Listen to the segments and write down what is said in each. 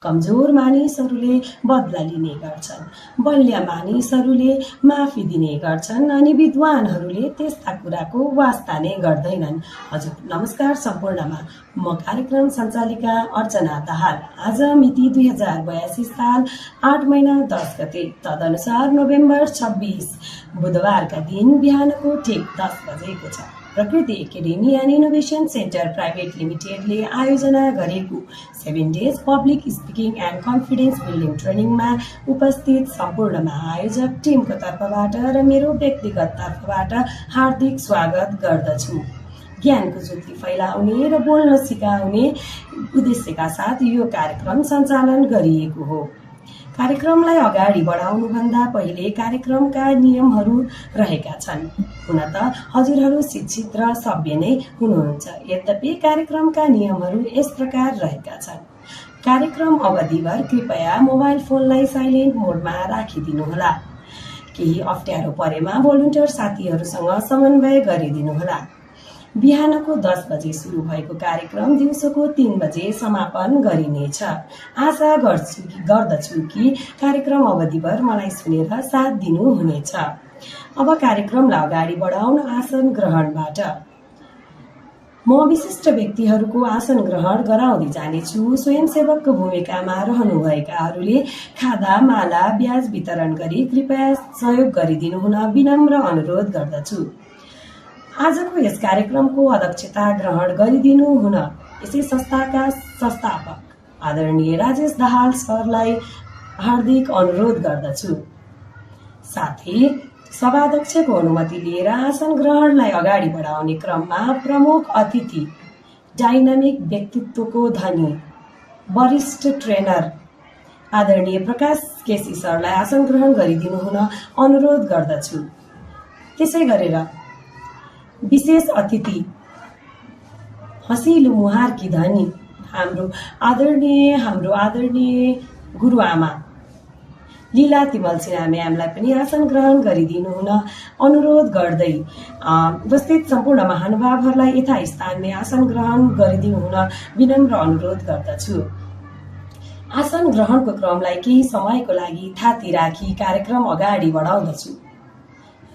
कमजोर मानिसहरूले बदला लिने गर्छन्, बलिया मानिसहरूले माफी दिने गर्छन् अनि विद्वानहरूले त्यस्ता कुराको वास्ता नै गर्दैनन्। हजुर नमस्कार सम्पूर्णमा म कार्यक्रम सञ्चालिका अर्चना दाहाल। आज मिति 2082 साल 8 महिना 10 गते, तदनुसार नोभेम्बर 26 बुधबारका दिन बिहानको ठिक 10 बजेको छ। Prakriti academy and innovation centre private लिमिटेडले आयोजना गरेको 7 days public speaking and confidence building ट्रेनिङमा उपस्थित सम्पूर्ण महाआयोजक टिमको तर्फबाट र मेरो व्यक्तिगत तर्फबाट हार्दिक स्वागत गर्दछु। ज्ञानको ज्योति फैलाउने र बोल्न सिकाउने उद्देश्यका साथ यो कार्यक्रम सञ्चालन गरिएको हो। कार्यक्रमलाई अगाडि बढाउनुभन्दा पहिले कार्यक्रमका नियमहरू रहेका छन्। हुन त हजुरहरू शिक्षित र सभ्य नै हुनुहुन्छ, यद्यपि कार्यक्रमका नियमहरू यस प्रकार रहेका छन्। कार्यक्रम अवधिभर कृपया मोबाइल फोनलाई साइलेन्ट मोडमा राखिदिनुहोला। केही अप्ठ्यारो परेमा भोलिन्टियर साथीहरूसँग समन्वय गरिदिनुहोला। बिहानको 10 बजे सुरु भएको कार्यक्रम दिउँसोको 3 बजे समापन गरिनेछ। आशा गर्दछु कि कार्यक्रम अवधिभर मलाई सुनेर साथ दिनुहुनेछ। अब कार्यक्रमलाई अगाडि बढाउन आसन ग्रहणबाट म विशिष्ट व्यक्तिहरूको आसन ग्रहण गराउँदै जानेछु। स्वयंसेवकको भूमिकामा रहनुभएकाहरूले खादा माला ब्याज वितरण गरी कृपया सहयोग गरिदिनु हुन विनम्र अनुरोध गर्दछु। आजको यस कार्यक्रमको अध्यक्षता ग्रहण गरिदिनु हुन यसै संस्थाका संस्थापक आदरणीय राजेश दाहाल सरलाई हार्दिक अनुरोध गर्दछु। साथै सभाध्यक्षको अनुमति लिएर आसन ग्रहणलाई अगाडि बढाउने क्रममा प्रमुख अतिथि, डाइनामिक व्यक्तित्वको धनी, वरिष्ठ ट्रेनर आदरणीय प्रकाश केसी सरलाई आसन ग्रहण गरिदिनु हुन अनुरोध गर्दछु। त्यसै गरेर विशेष अतिथि, हँसिलो मुहारकी धनी हाम्रो आदरणीय गुरुआमा लीला तिमल सिन्हा म्यामलाई पनि आसन ग्रहण गरिदिनु हुन अनुरोध गर्दै उपस्थित सम्पूर्ण महानुभावहरूलाई यथास्थानमा आसन ग्रहण गरिदिनु हुन विनम्र अनुरोध गर्दछु। आसन ग्रहणको क्रमलाई केही समयको लागि थाती राखी कार्यक्रम अगाडि बढाउँदछु।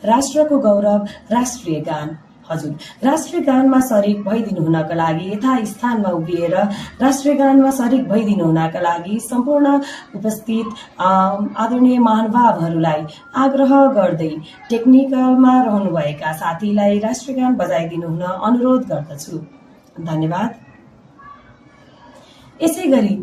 राष्ट्रको गौरव राष्ट्रिय गान। हजुर राष्ट्रिय गानमा सरिक भइदिनु हुनका लागि यथास्थानमा उभिएर राष्ट्रिय गानमा सरिक भइदिनु हुनका लागि सम्पूर्ण उपस्थित आदरणीय महानुभावहरूलाई आग्रह गर्दै टेक्निकलमा रहनुभएका साथीलाई राष्ट्रिय गान बजाइदिनु हुन अनुरोध गर्दछु। धन्यवाद। यसै गरी